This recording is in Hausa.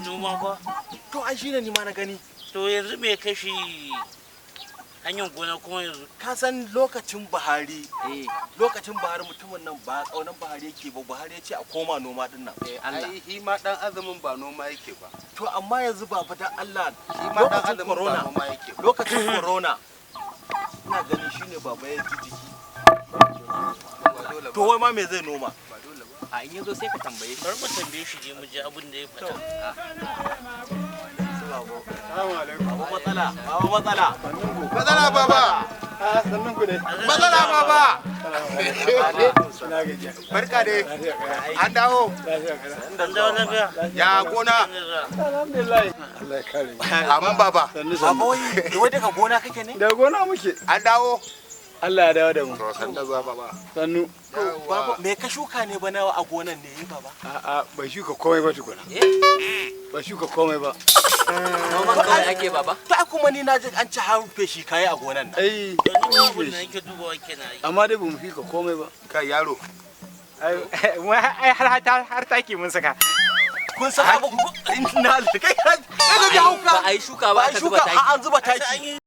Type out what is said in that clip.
Noma ba. To ai shine ni ma na gani. To yanzu me kashi hanyar gona kuma yanzu? Ka san lokacin Buhari, lokacin Buhari mutumin nan ba kaunan Buhari yake ba. Buhari ya ce a koma noma din nan. Eh, Allah. Ai shi ma dan azumin ba noma yake ba. To amma yanzu baba, dan Allah, Shi ma dan lokacin azumin ba corona, noma yake ba. lokacin corona ina gani shine baba ya ji jiki. Ba dole To ba. wai ma me zai noma? Ba dole ba. A in yazo sai ka tambaye shi. Bari mu tambaye shi je mu ji abin da ya faɗa. Assalamu alaikum. Babu matsala, babu matsala. Matsala baba. Ah, sannun ku dai. Matsala baba. Ina gajiya. Barka dai. Lafiya kana. An dawo. Lafiya kana. An dawo lafiya? Ya gona? Alhamdulillah. Allah ya kare mu. Amin baba. Sannu Baba, sannu. wai daga gona kake ne? Da gona muke. An dawo. Allah ya dawo da mu. To san da zuwa baba. Sannu. Baba, me ka shuka ne bana a gonan ne baba? A'a, bai shuka komai ba tukuna. Ba shuka komai ba. Noman kawai ake, baba. To ai kuma ni na ji an ci har feshi kayi a gonan nan. Ai, To ni ma abin da nake dubawa kenan ai. amma dai bamu shuka komai ba. Kai yaro. Ai har taki mun saka. Kun saka ba ku? Ina kai kai ga hauka. Ba a yi shuka ba Ba a aka zuba shuka taki. an zuba An taki. yi.